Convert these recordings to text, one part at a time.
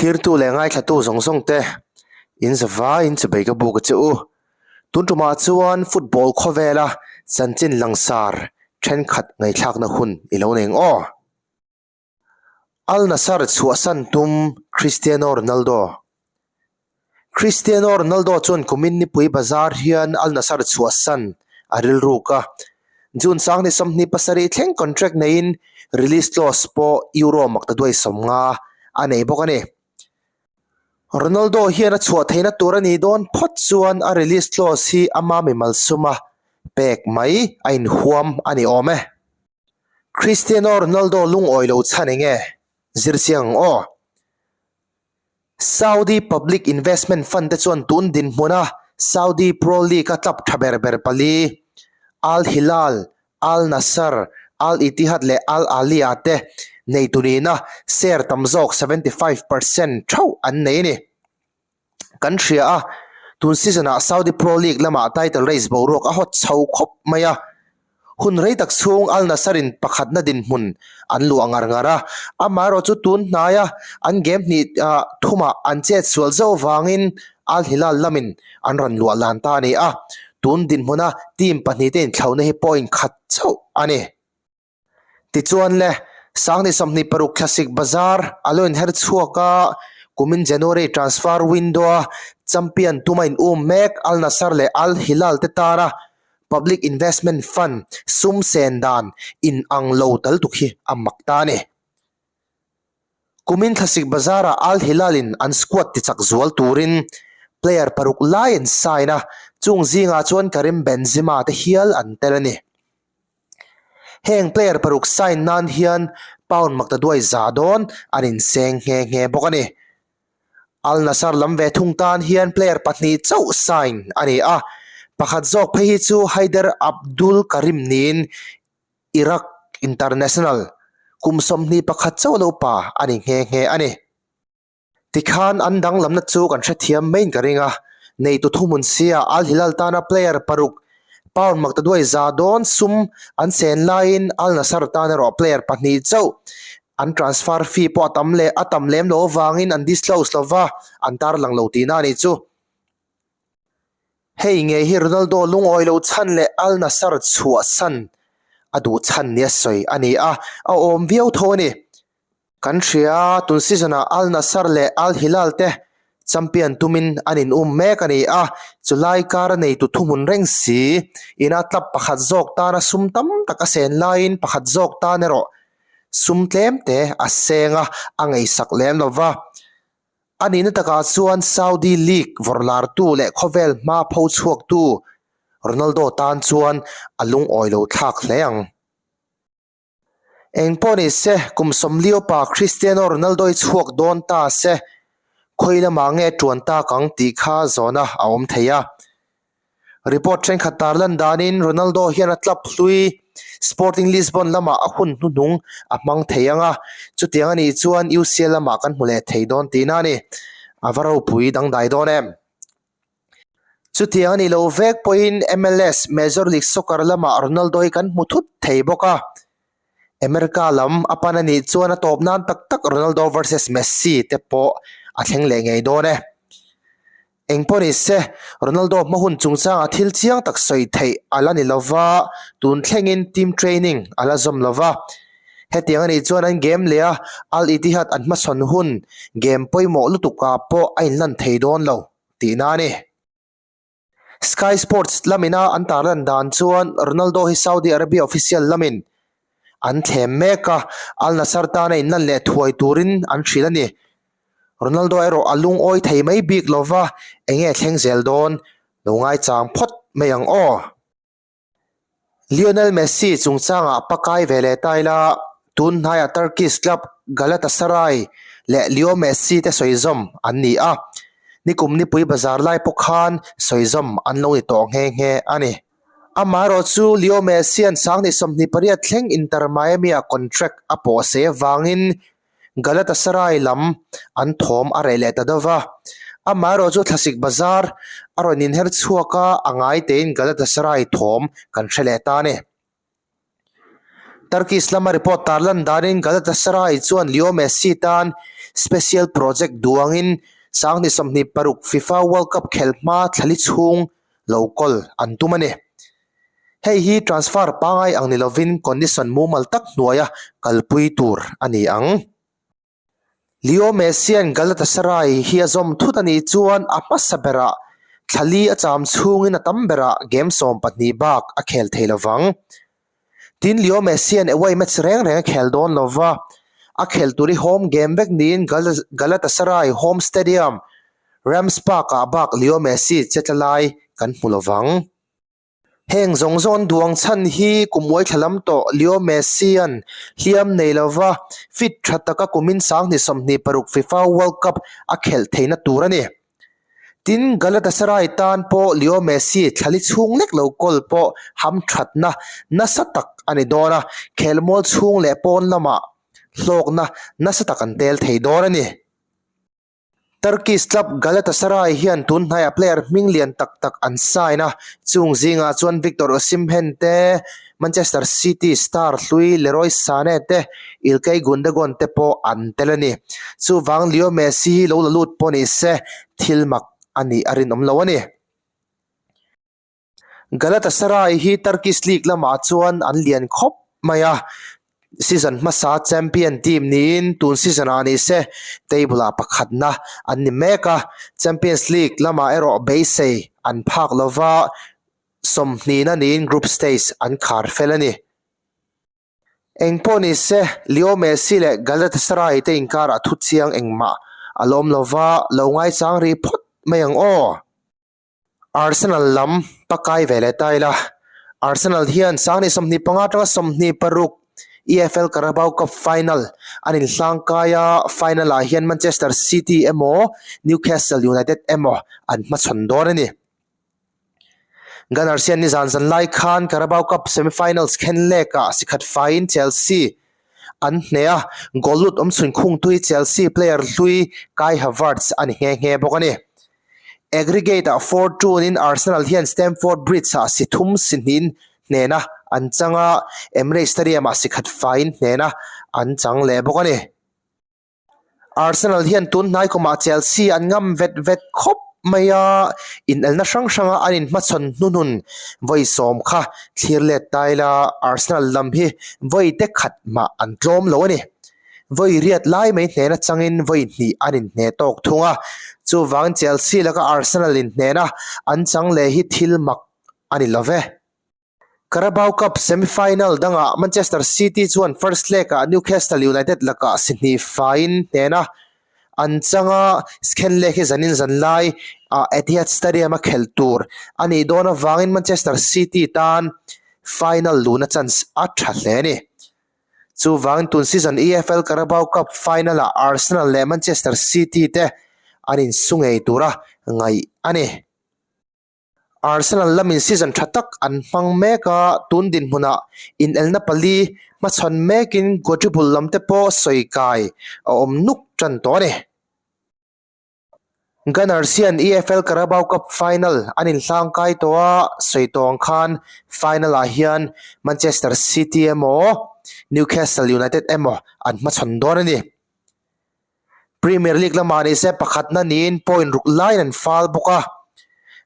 Thlirtu leh ngaithlatu zawng zawng te in zavaiin chubei ka buk a che u. Tun tumah chuan football khawvela chanchin langsar thenkhat ngaihthlakna hun i lo nei ang aw. Al Nassr chhuahsan tum Cristiano Ronaldo Cristiano Ronaldo chuan kumin nipui bazar hian Al Nassr chhuahsan a rilruk a. June 27 thleng contract neiin release clause pawh Euro maktaduai 50 a nei bawk a ni. Ronaldo hian a chhuah theihna tur a nih dawn phawt chuan a release clause hi ama mimal suma pek mai a inhuam a ni awm e. Cristiano Ronaldo lungawi lo chhan eng nge? Zir chiang ang aw. Saudi Public Investment Fund te chuan tun dinhmuna Saudi Pro League-a club tha ber ber pali, Al Hilal, Al Nassr, Al Ittihad leh Al Ahly-ah te neitu nihna share tam zawk 75% theuh an nei a ni. Kan hria a, tun season-ah Saudi Pro League lamah title race boruak a hawt chho khawp mai a. Hun rei tak chhung Al Nassr-in pakhatna dinhmun an luah ngar ngar a, amaherawh chu tun hnaia an game hnih thumah an chet sual zauh vangin Al Hilal lamin an rawn luah lan ta a ni a, tun dinhmuna team pahnihte inthlauhna hi point khat chauh a ni. Tichuan le, Sangni 26 Thlasik Bazar a lo inher chhuak a, kumin January transfer window-a champion tuma in um mek Al Nassr leh Al Hilal te tana Public Investment Fund sum sen dan in ang lo tal tuk hi a mak ta a ni. Kumin Thlasik Bazar-ah Al Hilal-in an squad tichak zual turin player paruk lai an sign a, chung zingah chuan Karim Benzema te hial an tel a ni. Heng player paruk sign nan hian pound maktaduai za dawn an inseng nghe nghe bawk a ni. Al Nassr lam ve thung tan hian player pahnih chauh sign a ni a, pakhat zawk phei hi chu Haider Abdul Karim niin Iraq international kum 21 chauh lo pa a ni nghe nghe a ni. Tikhan an danglamna chu kan hrethiam maiin ka ring a, neitu thuhmun sia Al Hilal tana player paruk pound maktaduai za dawn sum an sen laiin Al Nassr tan erawh player pahnih chauh an transfer fee pawh a tam leh a tam lem lo avangin an disclose lova an tarlang lo tihna a nih chu. Hei ngei hi Ronaldo lungawi lo chhan leh Al Nassr chhuahsan a duh chhan nia sawi a ni a, a awm viau tho a ni. Kan hria, tun season-ah Al Nassr leh Al Hilal te champion tumin an in um mek a ni a, chulai kara neitu thuhmun reng si ina club pakhat zawk tana sum tam tak a sen laiin pakhat zawk tan erawh sum tlem te a seng a, a ngaihsak lem lo va. A nihna takah chuan Saudi League vawrhlartu leh khawvel hma pho chhuaktu Ronaldo tan chuan a lungawi lo thlak hle ang. Eng pawh ni se, kum 40 upa Cristiano Ronaldo hi chhuak dawn ta se, khawi lamah nge tuan tak ang tih kha zawhna a awm thei a. Report thenkhat tarlan danin Ronaldo hian a club hlui Sporting Lisbon lamah a hun hnuhnung a hmang thei ang a, chutiang a nih chuan UCL lamah kan hmu leh thei dawn tihna a ni. A va ropui dangdai dawn em? Chutiang a nih loh vek pawhin MLS, Major League Soccer, lamah Ronaldo hi kan hmu thut thei bawk a. America lam a pan a nih chuan a tawp nan tak tak Ronaldo versus Messi te pawh a thleng leh ngei dawn e. Eng pawh ni se, Ronaldo hma hun chungchangah thil chiang tak sawi theih a la ni lova, tun thlengin team training a la zawm lova. Hetiang a nih chuan an game leh a Al Ittihad an hmasawn hun game pawimawh lutukah pawh a inlan thei dawn lo tihna a ni. Sky Sports lamina an tarlan dan chuan Ronaldo hi Saudi Arabia official lamin an thlem mek a, Al Nassr tana inlan leh thuai turin an hrilh a ni. Ronaldo erawh a lungawi thei mai bik lova, enge thleng zel dawn lo ngaichang phawt mai ang aw. Lionel Messi chungchangah pakai ve leh ta ila, tun hnaiah Turkish club Galatasaray leh Leo Messi te sawizawm an ni a, nikum nipui bazar lai pawh khan sawizawm an lo ni tawh nghe nghe a ni. Amaherawh chu Leo Messi-a'n 28 thleng Inter Miami-ah contract a pawh se avangin Galatasaray lam an thawm a reh leh ta deuh va, amaherawh chu thlasik bazar a rawn inher chhuak a, a ngai tein Galatasaray thawm kan hre leh ta a ni. Turkish lama report tarlan danin Galatasaray chuan Leo Messi tan special project duangin 2026 FIFA World Cup khelh hma thlali chhung lo kawl an tum a ni. Hei hi transfer pangai ang ni lovin condition mumal tak hnuaia kalpui tur a ni ang. Leo Messi-a'n Galatasaray hi a zawm thut a nih chuan a hmasa berah thla li a cham chhungin a tam berah game 12 bak a khel thei lo vang. Tin, Leo Messi-a'n away match reng reng a khel dawn lo va, a khel tur hi home game vek niin Galatasaray home stadium Rams Park-ah bak Leo Messi che tla lai kan hmu lo vang. Heng zawng zawn duang chhan hi kum uaithla lam tawh Leo Messi-a'n hliam nei lova fit tha taka kumin 2026 FIFA World Cup a khelh theihna tur a ni. Tin, Galatasaray tan pawh Leo Messi thlali chhung lek lo kawl pawh ham thatna nasa tak a ni dawn a, khelmual chhung leh pawn lamah hlawkna nasa tak an tel thei dawn a ni. Turkish club Galatasaray hian tun hnaiah player hming lian tak tak an sign a, chung zingah chuan Victor Osimhen te, Manchester City star hlui Leroy Sane te, Ilkay Gundogan te pawh an tel a ni. Chuvang Leo Messi hi lo la lut pawh ni se thil mak a nih a rinawm lo a ni. Galatasaray hi Turkish League lamah chuan an lian khawp mai a, season hmasa champion team niin tun season ah ni se table ah pakhatna an ni mek a, Champions League lamah erawh beisei an phak lova sawmhnihna niin group stage an khar fel a ni. Engpawh ni se, Leo Messi leh Galatasaray te inkarah thu chiang engmah a lawm lova, lo ngaichang rih phawt mai ang aw. Arsenal lam pakai ve leh ta ila, Arsenal hian 2025 atanga 26 EFL Carabao Cup final an inhlangkai a, final ah hian Manchester City emaw Newcastle United emaw an hmachhawn dawn a ni. Gunners hian nizan zan lai khan Carabao Cup semi-finals khen lekah sikhat faiin Chelsea an hneh a, goal lut awmchhun khungtu hi Chelsea player hlui Kai Havertz a ni nghe nghe bawk a ni. Aggregate-ah Fortune-in Arsenal hian Stamford Bridge-ah si thum si hnin hnena an chang a, Emirates Stadium-ah si khat faiin hnena an chang leh bawk a ni. Arsenal hian tun hnai kumah Chelsea an ngam vet vet khawp mai a, inelna hrang hranga an inhmachhawn hnuhnun vawi sawm kha thlir let ta ila Arsenal lam hi vawi te khat mah an tlawm lo a ni. Vawi riat lai mai hnena changin vawi hnih an inhne tawk thung a, chuvangin Chelsea laka Arsenal inhnena an chang leh hi thil mak a ni lo ve. Carabao Cup semi-final dangah Manchester City chuan first leg-ah Newcastle United lakah si hnih faiin hnena an chang a, second leg hi zanin zan lai ah Etihad Stadium a khelh tur a nih dawn avangin Manchester City tan final luhna chance a tha hle a ni. Chuvangin tun season EFL Carabao Cup final-ah Arsenal leh Manchester City te an insu ngei tura ngaih a ni. Arsenal lamin season tha tak an hmang mek a, tun dinhmunah inelna pali hmachhawn mekin quadruple lam te pawh sawi kai a awm nuk tan tawh a ni. Gunners hian EFL Carabao Cup final an inhlangkai tawh a, sawi tawh ang khan final ah hian Manchester City emaw Newcastle United emaw an hmachhawn dawn a ni. Premier League lamah ni se pakhatna niin point ruk laiin an fal bawk a,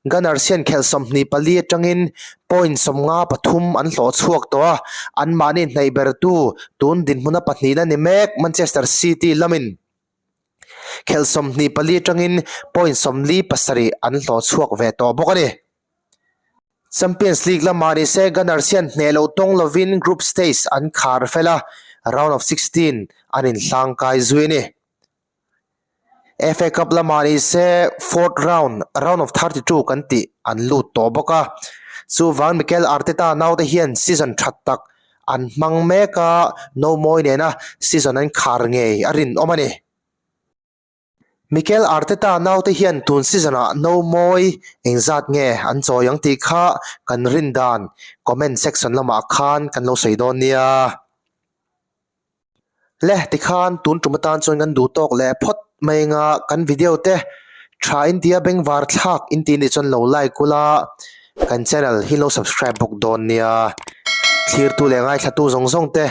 Gunners hian khelh 24 atangin point 53 an hlawh chhuak tawh a, anmahni hnaih bertu tun dinhmuna pahnihna ni mek Manchester City lamin Khelh 24 atangin point 47 an hlawh chhuak ve tawh bawk a ni. Champions League lamah ni se Gunners hian hneh loh tawng lovin group stage an khar fel a, round of 16 an inhlangkai zui a ni. FA Cup lamah ni se fourth round, round of 32 kan tih an lut tawh bawk a. Chuvang Mikel Arteta naute hian season tha tak an hmang mek a, nomawi nena season an khar ngei a rinawm a ni. Mikel Arteta naute hian tun season-ah nomawi engzat nge an chawi ang tih kha kan rin dan comment section lamah khan kan lo sawi dawn nia. Le tikhan tun tum atan chuan kan duh tawk leh phawt mai anga kan video te tha intia bengvar thlak intih nih chuan lo like ula kan channel hi lo subscribe bawk dawn nia thlirtu leh ngaithlatu zawng zawng te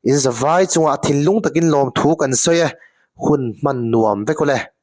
in zavai chungah thinlung takin lawmthu kan sawi e. Hun hman nuam vek ule.